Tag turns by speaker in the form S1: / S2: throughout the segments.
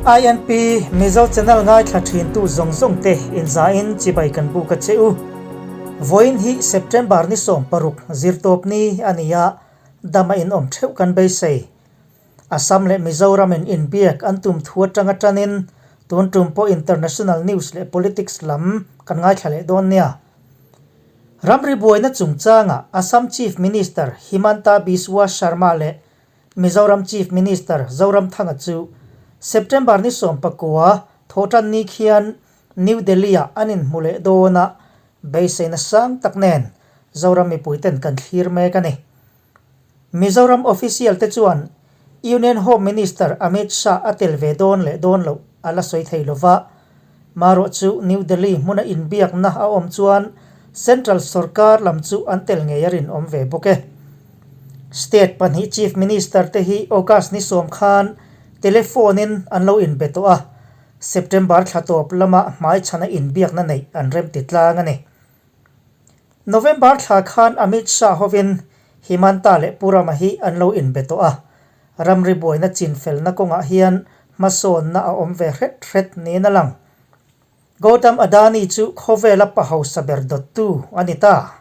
S1: INP Mizo channel ngaithla thintu zawng zawng te inzain chibai kan buk a che u. Vawiin hi September ni 16 zirtawp ni a ni a, dama inawm theuh kan beisei. Assam leh Mizoram in inbiak an tum thu atanga tanin tun tum pawh international news leh politics lam kan ngaithla leh dawn nia. Ramri buaina chungchanga Assam Chief Minister Himanta Biswa Sarma leh Mizoram Chief Minister Zoramthanga chu September ni 19 thawhtan ni khian New Delhi-ah an inhmu leh dawn a, beiseina sang tak nen Zoram mipuiten kan thlir mek a ni. Mizoram official te chuan Union Home Minister Amit Shah a tel ve dawn leh dawn loh a la sawi thei lova, marawh chu New Delhi hmuna inbiakna a awm chuan Central sorkar lam chu an tel ngei a rinawm ve bawk e. State pahnih Chief Minister te hi August ni 10 khan telephone in an lo inbe tawh a, September thla tawp lama hmaichhana inbiakna neih an remti tlang a ni. November thla khan Amit Shah hovin Himanta leh Pu Rama hi an lo inbe tawh a, ramri buaina chinfelna kawngah hian hmasawnna a awm ve hret hret niin a lang. Gautam Adani chu khawvela pa hausa ber dawttu a ni ta.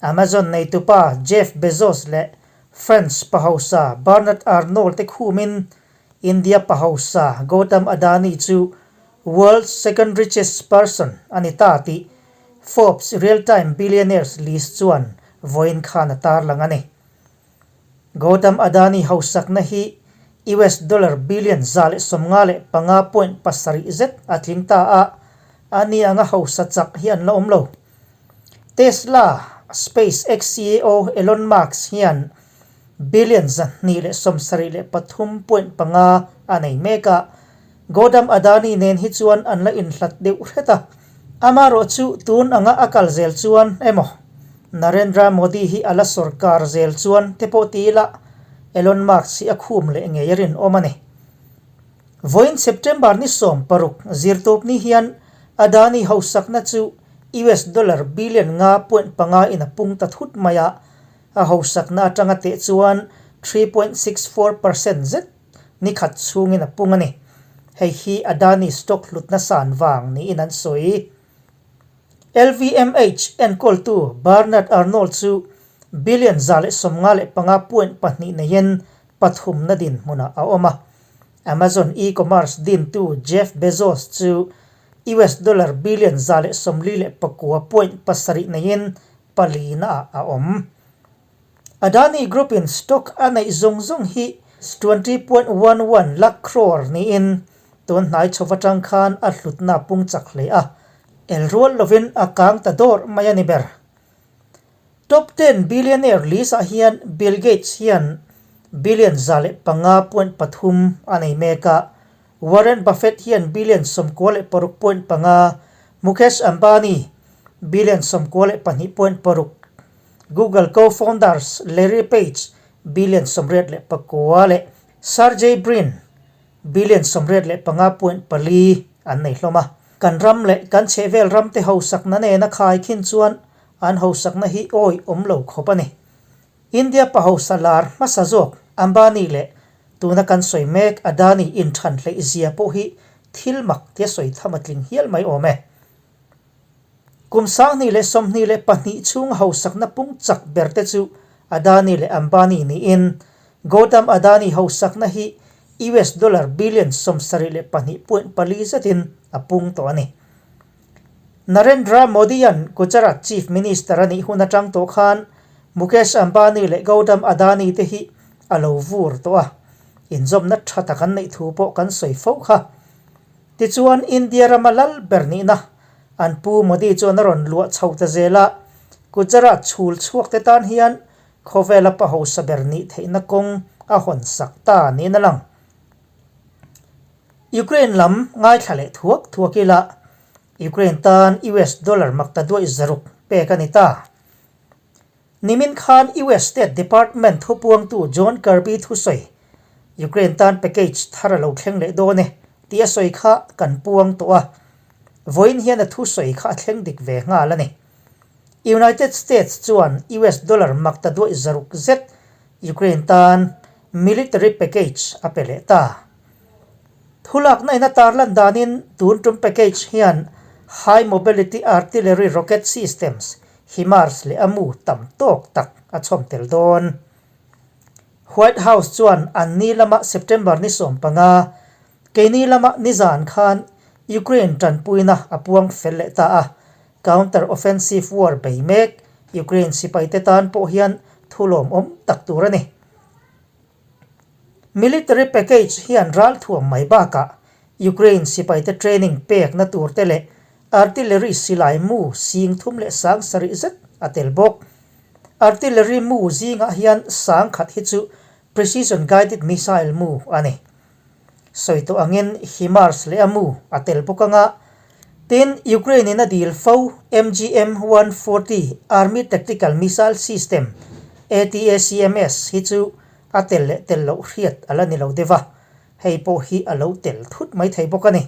S1: Amazon neitupa Jeff Bezos leh France pa hausa Bernard Arnault te khumin India pa hausa Gautam Adani chu World's second richest person a ni ta tih Forbes Real-Time Billionaires list chuan vawiin khan a tarlang a ni. Gautam Adani hausakna hi US dollar billion 155.7 zet a tling ta a, ani anga hausa chak hi an la awm lo. Tesla, SpaceX CEO Elon Musk hian billion 273.5 a nei mek a, Gautam Adani nen hi chuan an la inhlat deuh hret a. Amarawh chu tun anga a kal zel chuan emaw, Narendra Modi hi a la sorkar zel chuan te pawh ti ila, Elon Musk hi a khum leh ngei a rinawm a ni. Vawiin September ni 16 zirtawp ni hian Adani hausakna chu US dollar billion 5.5 in a pung ta thut mai a, a hausakna atanga teh chuan 3.64% zet ni khat chhungin a pung a ni. Hei hi Adani stock hlutna san vang niin an sawi. LVMH enkawltu Bernard Arnault chu billion 155.2 neiin pathumna dinhmunah a awm a. Amazon e-commerce dintu Jeff Bezos chu US dollar billion 149.7 neiin palina ah a awm. Adani Group in stock a neih zawng zawng hi 20.11 lakh crore niin tun hnai chhova tang khan a hlutna pung chak hle a, el rual lovin a kang ta dawr mai a ni ber. Top 10 billionaire list ah hian Bill Gates hian billion 105.3 a nei mek a, Warren Buffett hian billion 96.5, Mukesh Ambani billion 92.6, Google co-founders Larry Page billion 89 leh Sergey Brin billion 85.4 an nei hlawm a. Kan ram leh kan chhehvel ramte hausakna nena khai khin chuan an hausakna hi awi awm lo khawp a ni. India pa hausa lar hmasa zawk Ambani leh tuna kan sawi mek Adani inthan hleih zia pawh hi thil mak tia sawi tham a tling hial mai awm e. Kum 2022 chhung hausakna pung chak ber te chu Adani leh Ambani niin, Gautam Adani hausakna hi US dollar billion 72.4 zetin a pung tawh a ni. Narendra Modi-a'n Gujarat Chief Minister a nih hun atang tawh khan Mukesh Ambani leh Gautam Adani te hi a lo vur tawh a, inzawmna tha tak an neih thu pawh kan sawi fo kha. Tichuan India rama lal ber nihna an Pu Modi chuan a rawn luah chho ta zel a, Gujarat chhul chhuak te tan hian khawvela pa hausa ber nih theihna kawng a hawn sak ta niin a lang. Ukraine lam ngaithla leh thuak thuak ila, Ukraine tan US dollar makta duaih 600 pek a ni ta. Nimin khan US State Department thupuangtu John Kirby thusawi, Ukraine tan package thar a lo thleng leh dawn e tih a sawi kha kan puang tawh a, vawiin hian a thusawi kha a thleng dik ve nghal a ni. United States chuan US dollar makta duaih 600 zet Ukraine tan military package a pe leh ta. Thulakna in a tarlan danin tun tum package hian High Mobility Artillery Rocket Systems, HIMARS leh a mu tam tawk tak a chhawm tel dawn. White House chuan an ni lama September ni 15, keini lama nizan khan Ukraine tanpuina a puang fel leh ta a, counter offensive war bei mek Ukraine sipaite tan pawh hian thu lawmawm tak tur a ni. Military package hian ralthuam mai bakah Ukraine sipaite training pekna turte leh artillery silai mu sing thum leh sang sarih zet a tel bawk. Artillery mu zingah hian sang khat hi chu precision guided missile mu a ni. Sawi tawh angin HIMARS leh a mu a tel bawk anga, tin Ukraine in a dil fo MGM 140 Army Tactical Missile System, ATACMS, hi chu a tel leh tel loh hriat a la ni lo deuh a, hei pawh hi a lo tel thut mai thei bawk a ni.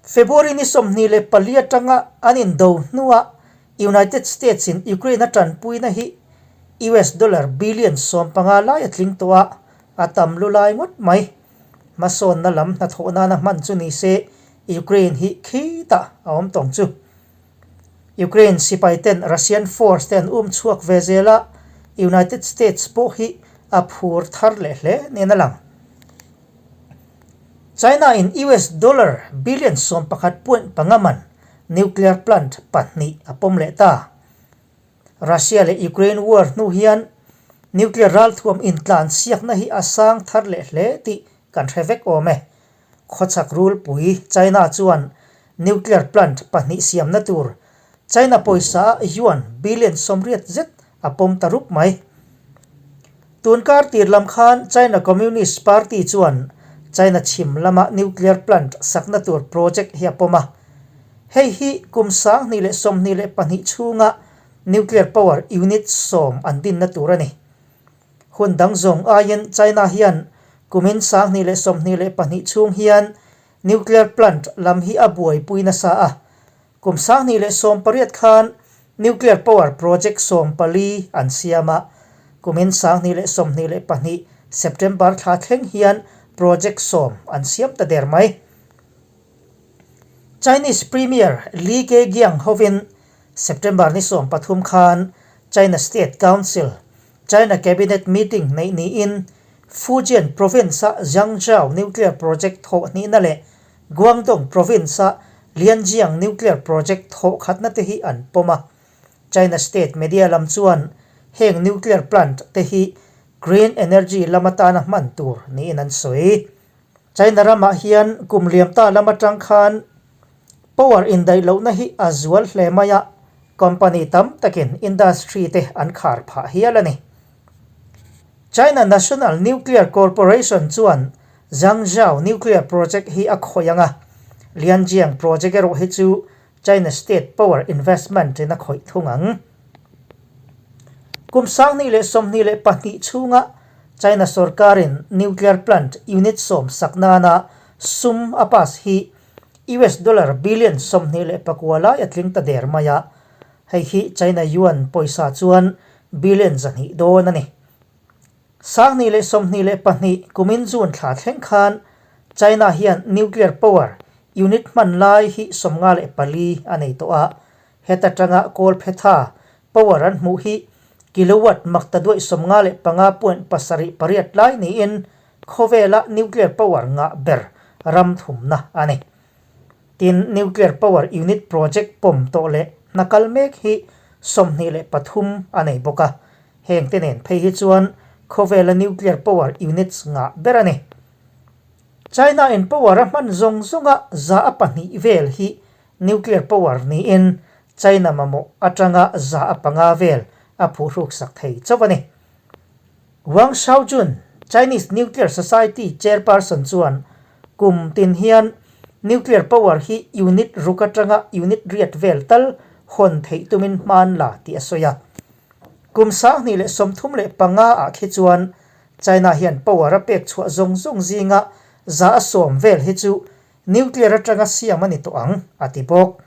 S1: February ni 24 atanga an indo hnuah United States in Ukraine a tanpuina hi US dollar billion 15 lai a tling tawh a, a tam lu lai ngawt mai. Hmasawnna lam hnathawh nana hman chu ni se Ukraine hi khitah a awm tawng chu. Ukraine sipai ten Russian force te an um chhuak ve zel a, United States pawh hi a phur thar leh hle niin a lang. China in US dollar billion 11.5 man nuclear plant pahnih a pawm leh ta. Russia leh Ukraine war hnu hian nuclear ralthuam intlan siakna hi a sang thar leh hle tih kan hre vek awm e. Khawchhak rulpui China chuan nuclear plant pahnih siamna tur China pawisa ah yuan billion 80 zet a pawm ta rup mai. Tun kar tir lam khan China Communist Party chuan China chhim lama nuclear plant sakna tur project hi a pawm a. Hei hi kum 2022 chhunga nuclear power unit 10 an dinna tur a ni. Hun dang zawng aiin China hian kumin 2022 chhung hian nuclear plant lam hi a buaipui nasa a. Kum 2018 khan nuclear power project 14 an siam a, kumin 2022 September thla thleng hian project 10 an siam ta der mai. Chinese Premier Li Keqiang hovin September ni 13 khan China State Council, China Cabinet meeting neih niin Fujian province-a Zhangzhou nuclear project thawh hnihna leh Guangdong province-a Lianjiang nuclear project thawh khatna te hi an pawm a. China state media lam chuan heng nuclear plant te hi green energy lam atana hman tur niin an sawi. China ramah hian kum liam ta lam atang khan power indaih lohna hi a zual hle mai a, company tam takin industry te an khar phah hial a ni. China National Nuclear Corporation chuan Zhangzhou nuclear project hi a khawih ang a, Lianjiang project erawh hi chu China State Power Investment in a khawih thung ang. Kum 2022 chhunga China sorkarin nuclear plant unit 10 sak nana sum a pass hi US dollar billion 29 lai a tling ta der mai a, hei hi China yuan pawisa chuan billion 200 dawn a ni. 2022 kumin June thla thleng khan China hian nuclear power unit hman lai hi 54 a nei tawh a, heta tanga kawlphetha power an hmuh hi kilowatt maktaduaih 55.78 lai niin khawvela nuclear power ngah ber ram thumna a ni. Tin, nuclear power unit project pawm tawh leh hna kal mek hi 23 a nei bawk a, heng te nen phei hi chuan khawvela nuclear power units ngah ber a ni. China in power a hman zawng zawnga 2% vel hi nuclear power niin China mamawh atanga 5% vel a phuhruk sak thei chauh a ni. Wang Shaojun, Chinese Nuclear Society chairperson chuan kum tin hian nuclear power hi unit ruk atanga unit 8 vel tal hawn theih tumin hman la tih a sawi a. Kum 2035 ah khi chuan China hian power a pek chhuah zawng zawng zinga 10% vel hi chu nuclear atanga siam a ni tawh ang, a ti bawk.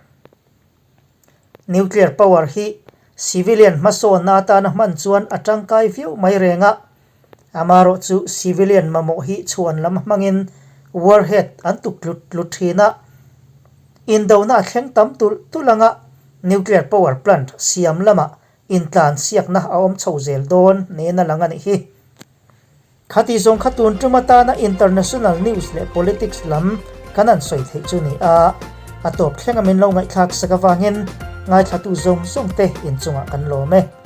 S1: Nuclear power hi civilian hmasawnna atana hman chuan a tangkai viau mai reng a, amaherawhchu civilian mamawh hi chhuan lam hmangin Warhead an tuk tlut tlut thin a, indona a thleng tam tulh tulh anga nuclear power plant siam lamah intlan siakna a awm chho zel dawn niin a lang a nih hi. Khati zawng kha tun tum atana international news leh politics lam kan han sawi theih chu ni a, a tawp thlenga min lo ngaihthlak sak avangin ngaithlatu zawng zawng te inchungah kan lawm e.